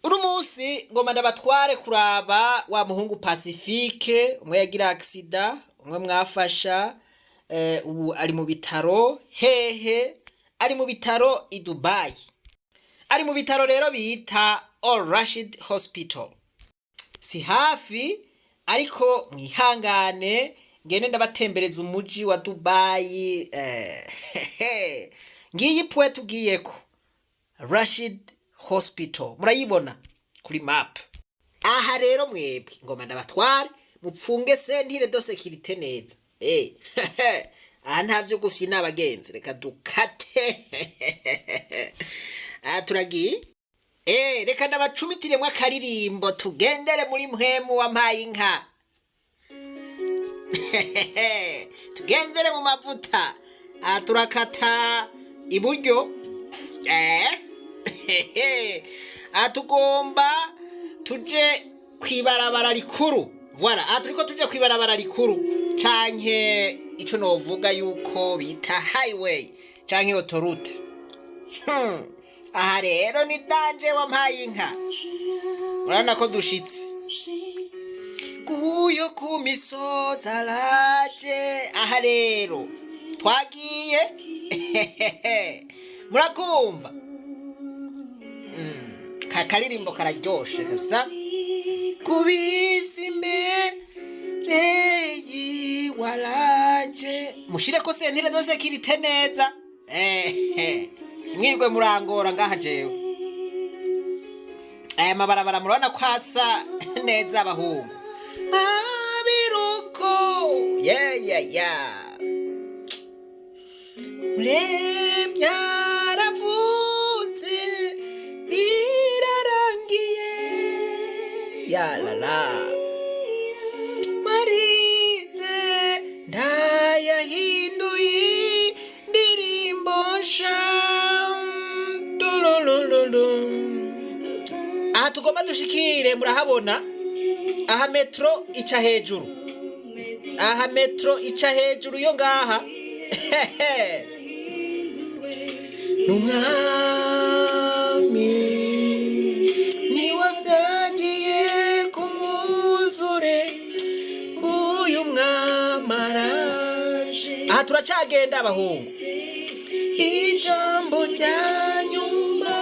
Uno munsi ngoma ndabatware kuraba wa muhungu Pacifique, umwe yagira accident, umwe mwafasha, ubu ari mu bitaro. Hehe? Ari mu bitaro i Dubai. Ari mu bitaro rero bita Al Rashid Hospital. Si hafi, ariko mwihangane ngende ndabatembereza umuji wa Dubai. Ngiyi pwe tugiyeko, Rashid Hospital, murayibona kuri map. Aha rero mwebwe ngoma ndabatware mupfunge ceinture de sécurité neza. Aha nta vyo gufyina abagenzi, reka dukate. Aha turagiye. Reka ndabacumitiremwo akaririmbo tugendere muri mpwemu wampaye inka, tugendere mu mavuta. Aha turakata iburyo. Aha tugomba tuje kwibarabara rikuru. Voilà, aha turiko tuje kwibarabara rikuru canke ico novuga yuko bita highway canke autoroute. Aha rero ni danger, wampaye inka. Urabona ko dushitse kuyo ku misozi araje. Aha rero twagiye, murakumva ka karirimbo kararyoshe kabisa. Kubisi imbere yiwaraje, mushireko ceinture de sécurité neza. Mwirirwe murangora ngaha jewe. Aya mabarabara murabona ko asa neza, abahungu. Mabiruko yeah. Muremye aravutse, birarangiye, ya la la, marize ndayahinduye indirimbo nsha. Tululululu. Aha tugomba dushikire, murahabona aha metro ica hejuru. Aha metro ica hejuru yo ngaha. N'umwami niwe vyagiye kumwuzure, nguyu mwami araje. Aha turacagenda, abahungu. Ijambo rya nyuma,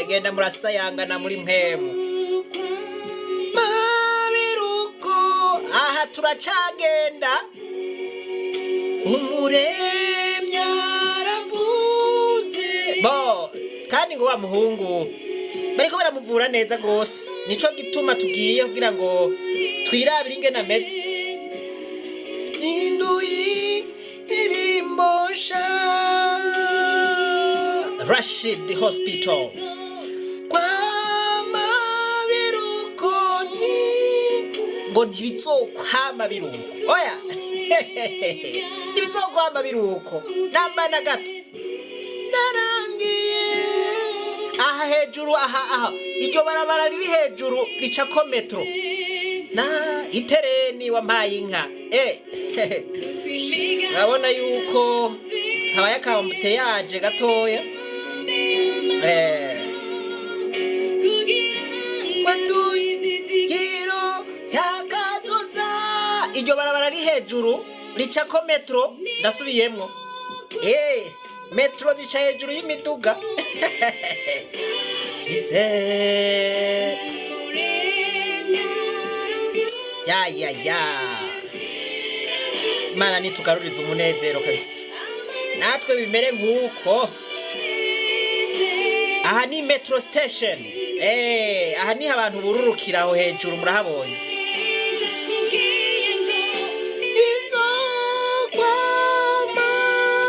genda murasayangana muri mpemu mabiruko. Aha turacagenda. Umuremyi aravuze bo, kandi ngo wa muhungu bariko baramuvura neza rwose. Nico gituma tugiye kugira ngo twirabire ingene ameze. Induyi irimbosha Rashid Hospital kwama biruko, ni ngo ntibizokwama biruko. Oya, ntibizokwama biruko namba na gato. Narangiye aha hejuru. Aha iryo barabara riri hejuru ricako metro na itereni, wampaye inka. Urabona yuko habaye aka embouteillage gatoya. Watugiro byakazoza. Iryo barabara riri hejuru ricako metro. Ndasubiyemwo, metro zica hejuru y'imiduga. Ize ya ya ya, Imana nitugaruriza umunezero kabisa, natwe bimere nk'uko. Aha ni metro station. Aha niho abantu bururukira, aho hejuru murahabonye. Bizokwama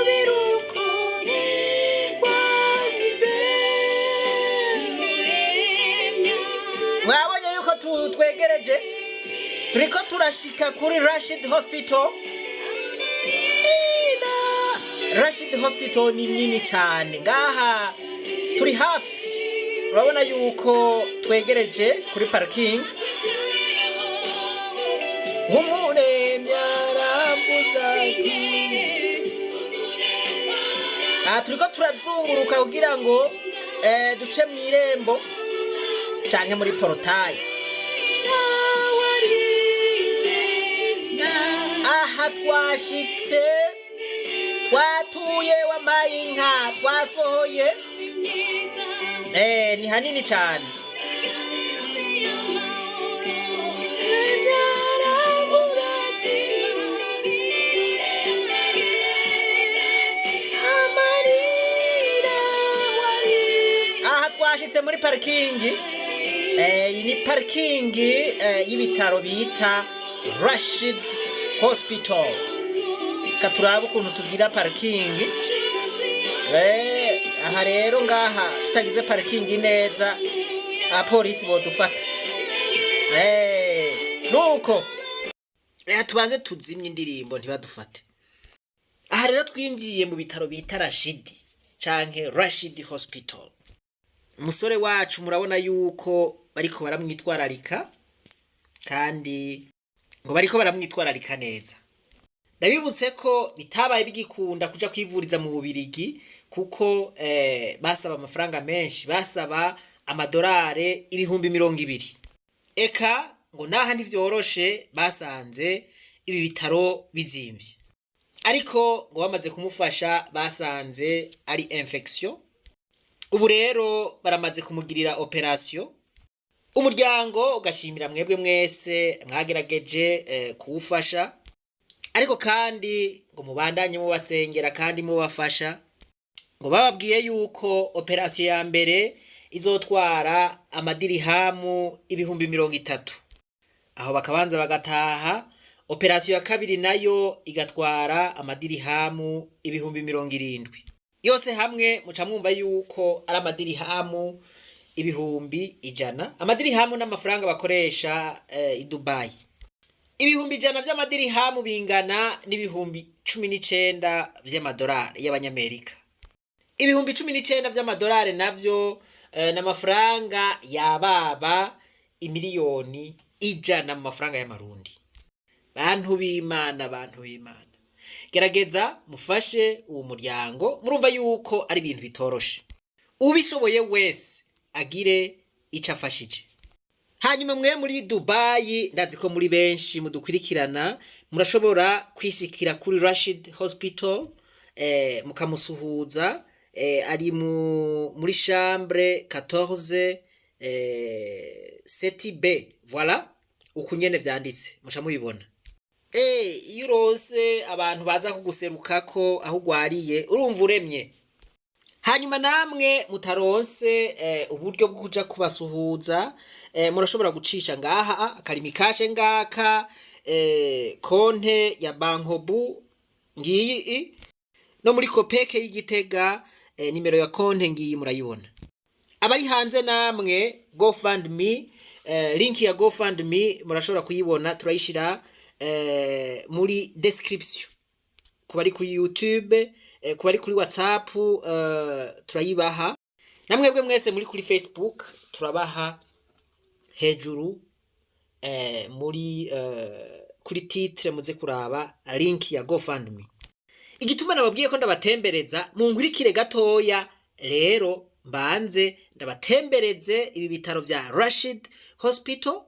biruko wagize. Mwabonye yuko twegereje, turiko turashika kuri Rashid Hospital. Ina Rashid Hospital ni nini cyane. Ngaha turi hafi, urabona yuko twegereje kuri parking. Umuremyi aravuze ati aha turiko turazunguruka kugira ngo Duce mu irembo canke muri portail. Aha twashitse, twatuye, wambaye inka, twasohoye. Ni hanini cane. Aha twashitse muri parikingi. Iyi ni parikingi y'ibitaro bita Rashid Hospital. Reka turabe ukuntu tugira parikingi. Aha rero ngaha tutagize parikingi neza, abapolisi bodufata. Nuko reka tubanze tuzimye indirimbo ntibadufate. Aha rero twinjiye mu bitaro bita Rashidi canke Rashid Hospital. Umusore wacu murabona yuko bariko baramwitwararika, kandi ngo bariko baramwitwararika neza. Ndabibutse ko bitabaye bigikunda kuja kwivuriza mu Bubirigi, kuko basaba amafaranga menshi, basaba amadolari 20,000. Eka ngo naha ntivyoroshe, basanze ibi bitaro bizimvye, ariko ngo bamaze kumufasha basanze ari infection. Ubu rero baramaze kumugirira opération. Umuryango ugashimira mwebwe mwese mwagerageje kuwufasha, ariko kandi ngo mubandanye mubasengera kandi mubafasha. Ngo bababwiye yuko opération ya mbere izotwara amadirihamu 30,000, aho bakabanza bagataha. Opération ya kabiri nayo igatwara amadirihamu 70,000. Yose hamwe muca mwumva yuko ari amadirihamu 100,000. Amadirihamu n'amafaranga bakoresha i Dubai. 100,000 vy'amadirihamu bingana n'19,000 vy'amadolari y'abanyamerika. 19,000 vy'amadolari navyo n'amafaranga yababa 100,000,000 mu mafaranga y'amarundi. Bantu b'Imana, bantu b'Imana, gerageza mufashe uwo muryango. Murumva yuko ari ibintu bitoroshe. Ubishoboye wese agire ico afashije. Hanyuma mwe muri Dubayi, ndazi ko muri benshi mudukurikirana, murashobora kwishikira kuri Rashid Hospital, mukamusuhuza. Ari muri chambre 14 7B, voilà, uku nyene vyanditse muca mubibona. Iyo uronse abantu baza kuguserukako aho ugwariye, urumva uremye. Hanyuma namwe mutaronse uburyo bwo kuja kubasuhuza, murashobora gucisha ngaha akarimi kashe ngaka, konte ya Bancobu ngiyi no muri COOPEC y'Igitega, nimero ya konte ngiyi murayibona. Abari hanze namwe, GoFundMe, link ya GoFundMe murashobora kuyibona, turayishira muri description ku bari kuri YouTube, ku bari kuri WhatsApp turayibaha, namwebwe mwese muri kuri Facebook turabaha hejuru, muri kuri titre muze kuraba link ya GoFundMe. Igituma nababwiye ko ndabatembereza, munkurikire gatoya rero mbanze ndabatembereze ibi bitaro vya Rashid Hospital,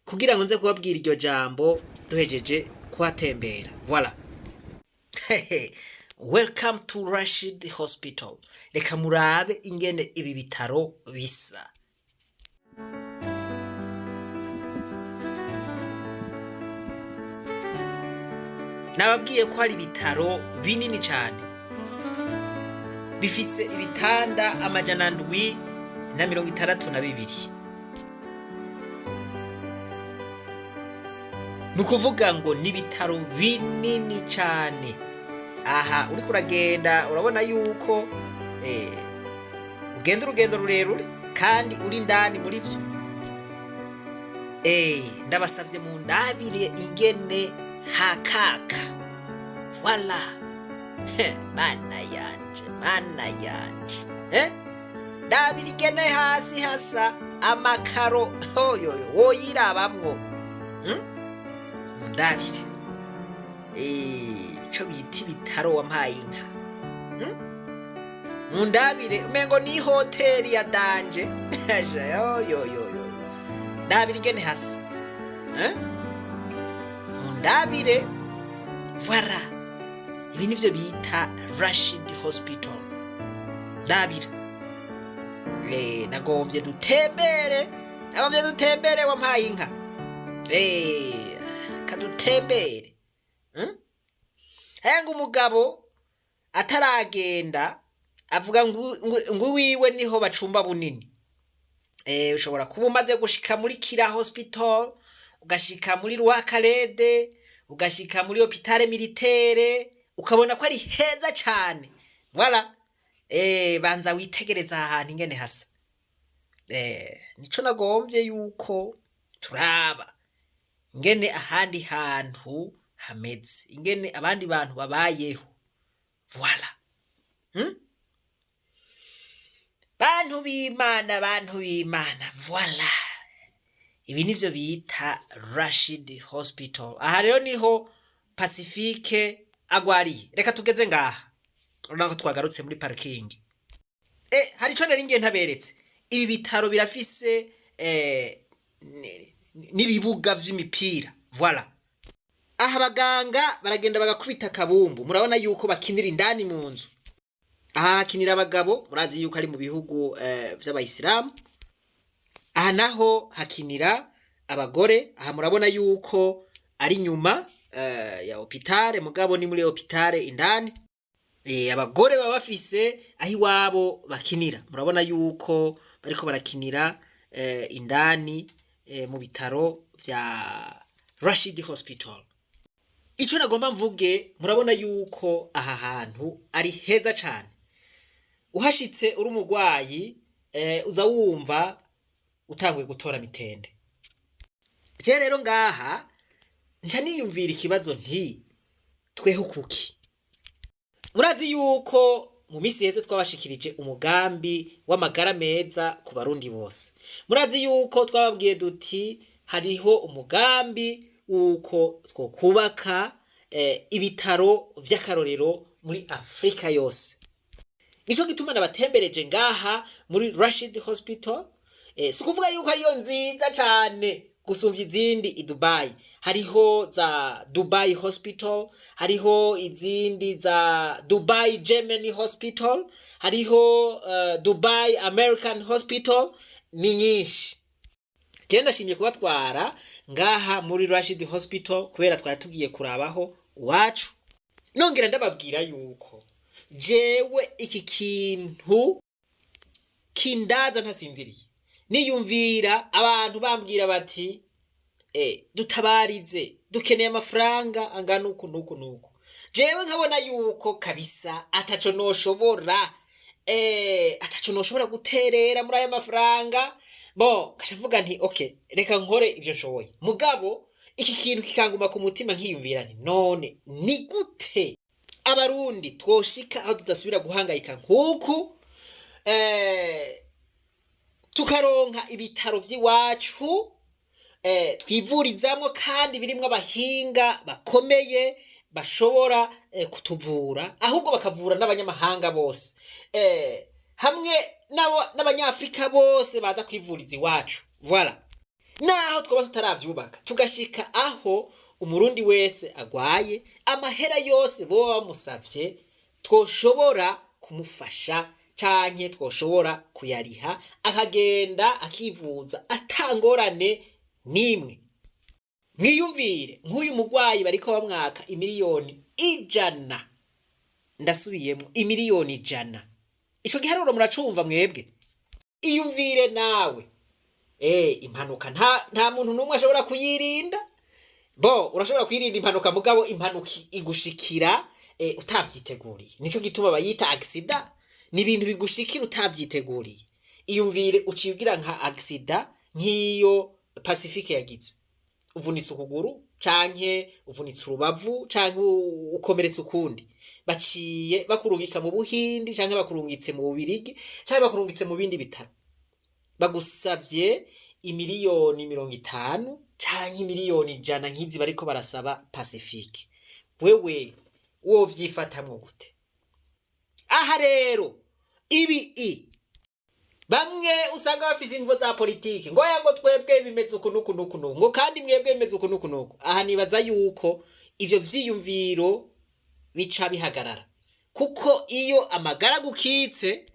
kugira ngo nze kubabwira iryo jambo duhejeje kuhatembera. Voilà, welcome to Rashid Hospital. Reka murabe ingene ibi bitaro bisa. Nababwiye ko hari ibitaro binini cyane, bifise ibitanda 762. Ni ukuvuga ngo ni ibitaro binini cyane. Aha uriko uragenda urabona yuko ugenda urugendo rurerure kandi uri indani muri vyo. Ndabasavye mu ndabire ingene hakaka. Voilà, mana yanje, mana yanje, ndabira ingene hasi hasa amakaro, oyoyo, woyirabamwo, Mundabire ico bita ibitaro, wampaye inka, Mundabire, umengo ni hoteli ya danger. Yo yo yo yo, ndabire ingene hasa, eh? Mundabire, voilà, ibi nivyo bita Rashid Hospital. Ndabira. Nagombye dutembere, nagombye dutembere, wampaye inka. Kadutembere, Aya ngo umugabo ataragenda avuga ngo wiwe niho bacumba bunini. Ushobora kuba umaze gushika muri Kira Hospital, ugashika muri Rwakarede, ugashika muri Hôpital Militaire, ukabona ko ari heza cane. Voilà. Banza witegereza aha hantu ingene hasa. Nico nagombye yuko turaba ingene ahandi hantu hameze, ingene abandi bantu babayeho. Voilà. Bantu b'Imana, bantu b'Imana, voilà. Ibi nivyo bita Rashid Hospital. Aha rero niho Pacifique agwariye. Reka tugeze ngaha. Urabona ko twagarutse muri parking. Hari ico nari ngiye ntaberetse. Ibi bitaro birafise n'ibibuga vy'imipira. Voilà. Aha abaganga baragenda bagakubita akabumbu. Murabona yuko bakinira indani mu nzu. Aha hakinira abagabo, murazi yuko ari mu bihugu vy'abayisilamu. Aha naho hakinira abagore. Aha murabona yuko ari nyuma ya hôpital, mugabo ni muri hôpital indani. Abagore baba bafise aho iwabo bakinira. Murabona yuko bariko barakinira indani mu bitaro vya Rashid Hospital. Ico nagomba mvuge, murabona yuko aha hantu ari heza cane. Uhashitse uri umurwayi, uza wumva utanguye gutora mitende. Je rero ngaha nca niyumvira ikibazo nti: tweho kuki? Murazi yuko mu misi iheze twabashikirije umugambi w'amagara meza ku Barundi bose. Murazi yuko twababwiye duti hariho umugambi wuko twokubaka ibitaro vy'akarorero muri Afrika yose. Nico gituma nabatembereje ngaha muri Rashid Hospital. Si ukuvuga yuko ariyo nziza cane gusumvya izindi i Dubai. Hariho za Dubai Hospital, hariho izindi za Dubai Germany Hospital, hariho Dubai American Hospital, ni nyinshi. Je ndashimye kubatwara ngaha muri Rashid Hospital kubera twari tugiye kurabaho iwacu. Nongera ndababwira yuko jewe iki kintu kindaza ntasinziriye. Niyumvira abantu bambwira bati: "Dutabarize, dukeneye amafaranga angana uku nuku nuku." Jewe nkabona yuko kabisa ataco noshobora, ataco noshobora guterera muri aya mafaranga. Bon, kaca mvuga nti: "Okay, reka nkore ivyo nshoboye." Mugabo iki kintu kikanguma ku mutima, nkiyumvira nti: "None ni gute Abarundi twoshika aho tudasubira guhangayika nk'uku, tukaronka ibitaro vy'iwacu twivurizamwo kandi birimwo abahinga bakomeye bashobora kutuvura, ahubwo bakavura n'abanyamahanga bose, hamwe n'Abanyafrika bose baza kwivuriza iwacu?" Voilà. Naho twaba tutaravyubaka, tugashika aho Umurundi wese agwaye, amahera yose boba bamusavye twoshobora kumufasha canke twoshobora kuyariha, akagenda akivuza atangorane nimwe. Mwiyumvire nk'uyu mugwayi bariko bamwaka imiliyoni 100. Ndasubiyemwo, imiliyoni 100. Ico giharuro muracumva mwebwe? Iyumvire nawe. Impanuka nta muntu n'umwe ashobora kuyirinda. Bo urashobora kwirinda impanuka, mugabo impanuka igushikira utavyiteguriye. Nico gituma bayita accident, ni ibintu bigushikira utavyiteguriye. Iyumvire uciye ugira nka accident nk'iyo Pacifique yagize, uvunitse ukuguru canke uvunitse urubavu canke ukomeretse ukundi, baciye bakurungika mu Buhindi canke bakurungitse mu Bubirigi canke bakurungitse mu bindi bitaro, bagusavye imiliyoni 50 canke imiliyoni 100 nk'izi bariko barasaba Pacifique. Wewe wovyifatamwo gute? Aha rero Ibi i bamwe usanga bafise imvo za politiki, ngo aya, ngo twebwe bimeze uku nuku nuku nuku, ngo kandi mwebwe bimeze uku nuku nuku. Aha nibaza yuko ivyo vyiyumviro bica bihagarara, kuko iyo amagara gukitse,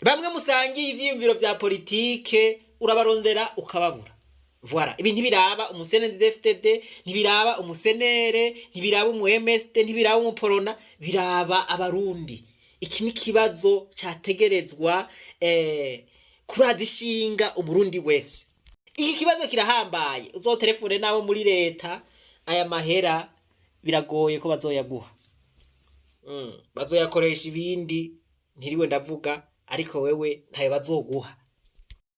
bamwe musangiye ivyiyumviro vya politike urabarondera ukababura. Voilà, ibi ntibiraba umu CNDD-FDD, ntibiraba umu CNL, ntibiraba umu MSD, ntibiraba umuporona, biraba Abarundi. Iki ni ikibazo categerezwa kuraza ishinga Umurundi wese. Iki kibazo kirahambaye. Uzotelefone nabo muri leta, aya mahera biragoye ko bazoyaguha. Bazoyakoresha ibindi ntiriwe ndavuga, ariko wewe ntayo bazoguha.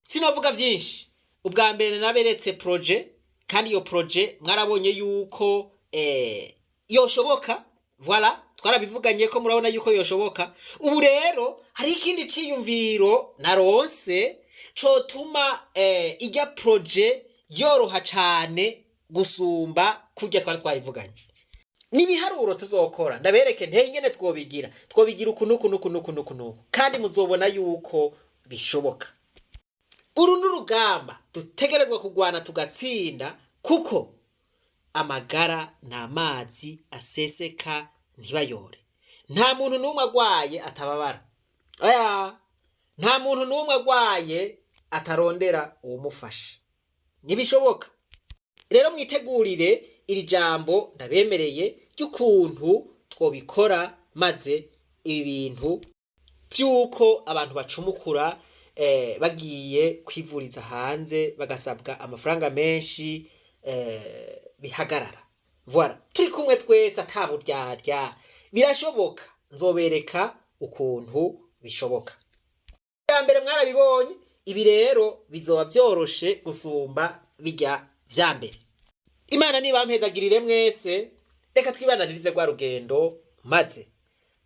Sinovuga vyinshi. Ubwa mbere naberetse projet, kandi iyo projet mwarabonye yuko yoshoboka. Voilà, twarabivuganye ko murabona yuko yoshoboka. Ubu rero hari ikindi ciyumviro naronse cotuma ijya projet yoroha cane gusumba kurya twari twayivuganye. Nibiharuro tuzokora, ndabereke nteye ingene twobigira. Twobigira uku nuku nuku nuku nuku nuku, kandi muzobona yuko bishoboka. Uru ni urugamba dutegerezwa kurwana tugatsinda, kuko amagara ni amazi aseseka ntibayore. Nta muntu n'umwe agwaye atababara. Oya, nta muntu n'umwe agwaye atarondera uwumufasha, ntibishoboka. Rero mwitegurire iri jambo ndabemereye ry'ukuntu twobikora, maze ibi bintu vy'uko abantu bacumukura bagiye kwivuriza hanze bagasabwa amafaranga menshi bihagarara. Voilà, turi kumwe twese ata buryarya, birashoboka. Nzobereka ukuntu bishoboka. Bwa mbere mwarabibonye, ibi rero bizoba vyoroshe gusumba bijya vya mbere. Imana nibampezagirire mwese. Reka twibananirize rwa rugendo, maze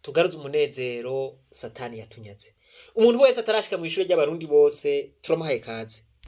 tugaruze umunezero Satani yatunyaze. Umuntu wese atarashika mu ishuri ry'Abarundi bose, turamuhaye kaze.